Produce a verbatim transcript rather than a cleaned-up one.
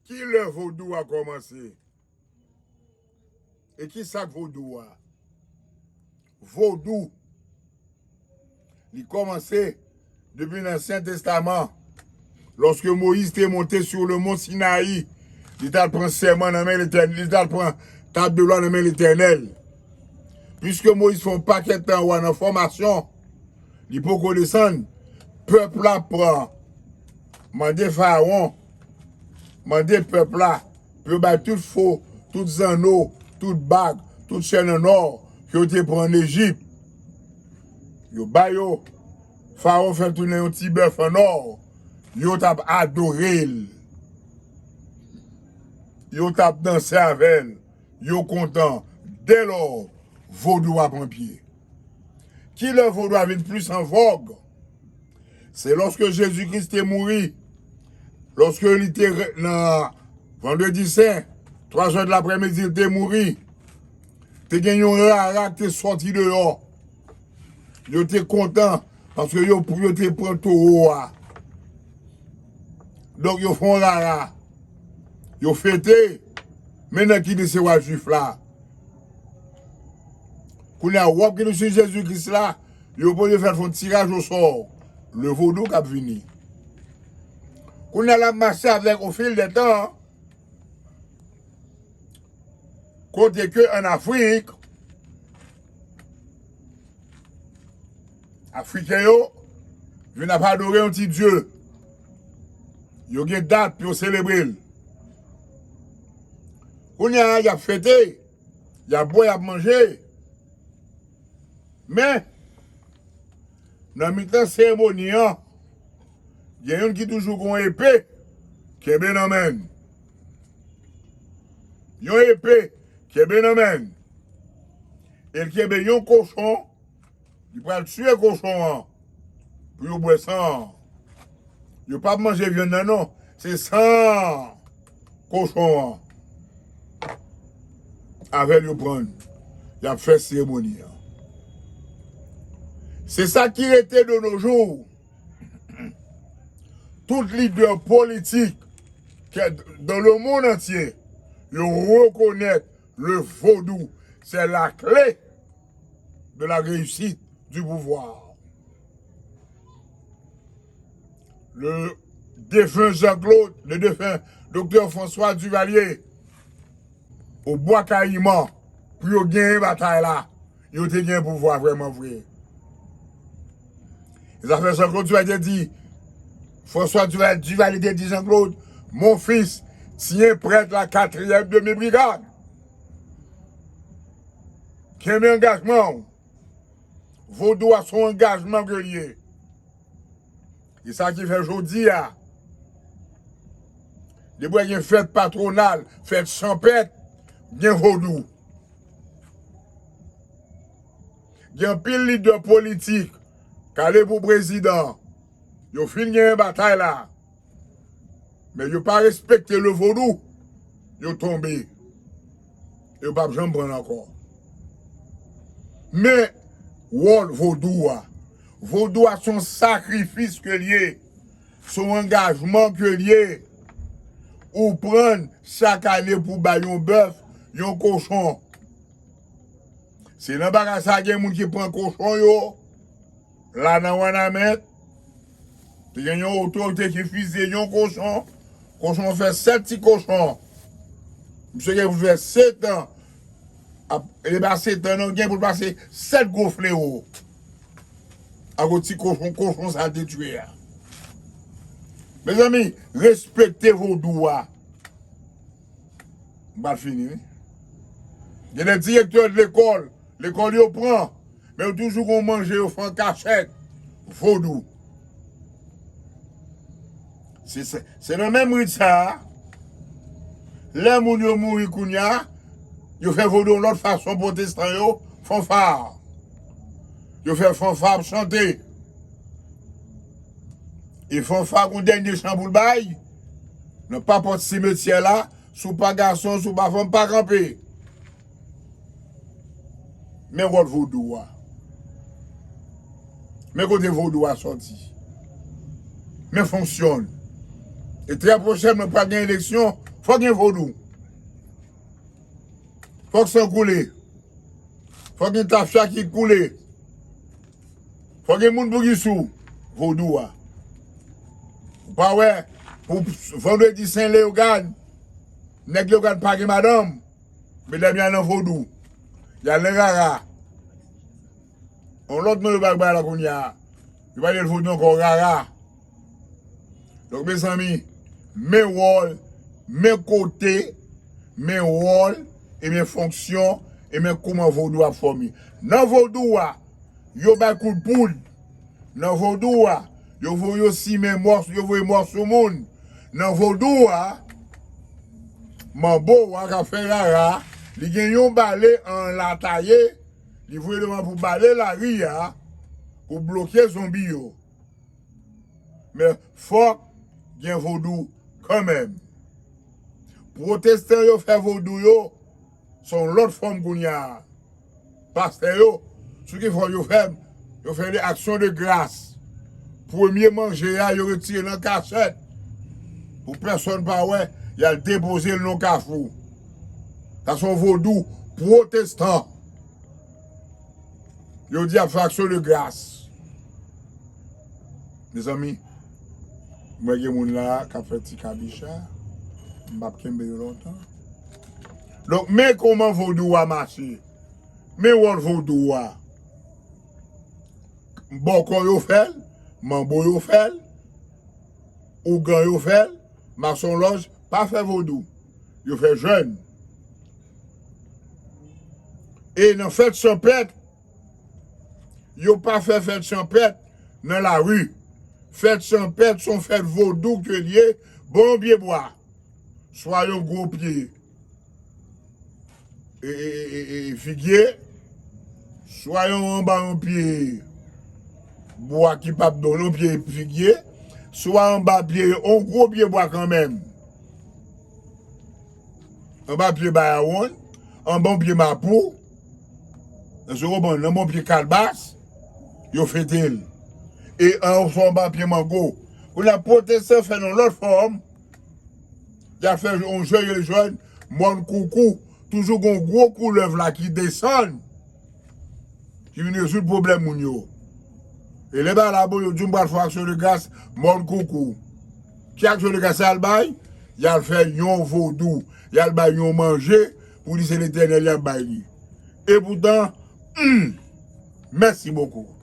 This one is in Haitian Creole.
Ki lè vodou a kòmanse? E ki sa k vodou a? Vodou, li kòmanse depi nan Ansyen Testaman, lòske Moyiz te monte sou le mont Sinayi, li t al pran sèman nan men Letènèl, li t al pran tab de lwa nan men Letènèl. Piske Moyiz fè yon pakèt tan wa nan fòmasyon, li poko desann, pèp la pran, mande Farawon, mande pèp la pou yo bay tout fo, tout zanno, tout bag, tout chèn an nò ke yo te pran ann Ejip. Yo ba yo. Farawon fè l tounen yon ti bèf an nò. Yo t ap adore l. Yo t ap danse avè l. Yo kontan. Dèlò, vodou a pran pye. Ki lè vodou a vin plis an vòg? Se lòske Jezi Kris te mouri. Lòske li te re- nan Vandredi Sen, twa zè de laprèmidi, li te mouri. Te gen yon rara ki te sòti deyò. Yo te kontan paske yo, yo te pran towo a. Donk, yo fè yon rara. Yo fete. Men nan ki li se wa jwif la. Kounye a, wòb ki li sou Jezi Kris la, yo poze fè l fè yon tiraj osò. Le vodou k ap vini. Kounye a, l ap mache avèk, au fil des temps, kote ke ann Afrik, Afriken yo vin ap adore yon ti dye. Yo gen dat pou yo selebre l. Kounye a, y ap fete, y ap bwè, y ap manje. Men, nan mitan seremoni an, gen youn ki toujou gen yon epe kenbe nan men l. Yon epe kenbe nan men l. E l kenbe yon kochon, li pral tiye kochon an pou yo bwè san an. Yo p ap manje vyann nan non, se san kochon an. Avè l yo pran l. Y ap fè seremoni an. Se sa ki rete de nos jours. Tout lidè politik ke dans le monde entier, yo rekonèt le vodou, c'est la clé de la réussite du pouvoir. Le défunt Jean-Claude, le défunt Doktè François Duvalier, o Bwa Kayiman, pou yo genyen batay la, yo te gen pouvwa vrèman vre. E zafè Jean-Claude Duvalier te di, François Duval, Duvalier te di Jean-Claude, mon fils, tiens prête la quatrième demi-brigade. Kenbe angajman w. Vodou a se yon angajman ke l ye. E sa ki fè jodi a, depi w gen fèt patwonal, fèt chanpèt, gen vodou. Gen anpil lidè politik k ale pou prezidan. Yo fin genyen batay la. Men yo pa respekte le vodou. Yo tonbe. Yo p ap janm pran l ankò. Men, wòl vodou a. Vodou a se yon sakrifis ke l ye. Se yon angajman ke l ye. Ou pran l chak ane pou bay yon bèf, yon kochon. Se nan bagay sa gen moun ki pran kochon yo. La nan Wanament, te gen yon otorite ki fiziye yon kochon. Kochon fè sèt ti kochon. Misye gen pou fè sèt an. Ap, e pa sèt an non, gen pou l pase sèt gwo flewo. Akoz ti kochon, kochon sa te tye a. Mezanmi, respekte vodou a. M pral fini, wi. Gen de direktè de lekòl, lekòl yo pran, men yo toujou gon manje yo fè an kachèt. Vodou. Se, se, se nan menm rit sa a, lè moun yo mouri kounye a, yo fè vodou yon lòt fason, pwotestan yo, fanfa. Yo fè fanfa ap chante. E fanfa gon dènye chan pou l bay, nan papòt simetyè la, si w pa gason, si w pa fanm, pa kanpe. Men wòl vodou a. Men kote vodou a sòti. Men fonksyon l. E trè pwochènman, pral gen eleksyon, Fòk gen vodou. Fòk san koule. Fòk gen tafya ki koule. Fòk gen moun pou ki sou vodou a. Ou pa wè, pou vandredi Sen Leyogàn, nèg Leyogàn pa gen madanm. Medam y al nan vodou. Y al nan rara. On lòt non yo ba bagay la kounye a. Yo pa rele l vodou ankò, rara. Donk, mezanmi, men wòl, men kote, men wòl, e men fonksyon, e men kouman vodou ap fòme. Nan vodou a, yo bay kout poud. Nan vodou a, yo voye yo simen mò, yo voye mò sou moun. Nan vodou a, manbo a k ap fè rara, li gen yon bale an lataye, li voye devan pou bale lari a, pou bloke zonbi yo. Men fòk gen vodou kanmenm. Pwotestan yo fè vodou yo, se yon lòt fòm kounye a. Pastè yo, sou ki fòm yo fè, yo fè de aksyon de gras. Premye manje a, yo retire nan kachèt. Pou pèsonn pa wè, y al depoze l nan kafou. Sa se yon vodou pwotestan. Yo di y ap fè aksyon de gras. Mezanmi, mwen gen moun la k ap fè ti kabicha, m p ap kenbe yo lontan. Donk, men kòman vodou a mache. Men wòl vodou a. Bòkò yo fè l, manbo yo fè l, ougan yo fè l, masonlòj pa fè vodou. Yo fè jèn. E nan fèt chanpèt, yo pa fè fèt chanpèt nan lari. Fèt chanpèt se yon fèt vodou ke l ye, bon pye bwa, swa yon gwo pye e, e, e, e, e, figye, swa yon anba yon pye bwa ki p ap dwòl, yon pye figye, swa anba pye, yon gwo pye bwa kanmenm. Anba pye bayawonn, anba yon pye mapou, èske w konprann? Anba yon pye kalbas, yo fete l. E an, swa anba pye mango. Kounye a, pwotestan fè nan lòt fòm, y a fè yon jèn, jèn, mòn koukou, toujou gon gwo koulèv la ki desann, ki vin rezoud pwoblèm moun yo. E lè bagay la bon, yo di m pral fè aksyon de gras, mòn koukou. Ki aksyon de gras y al bay? Y al fè yon vodou, y al bay yon manje, pou di se Letènèl y ap bay li. E poutan, hmm, mèsi bokou.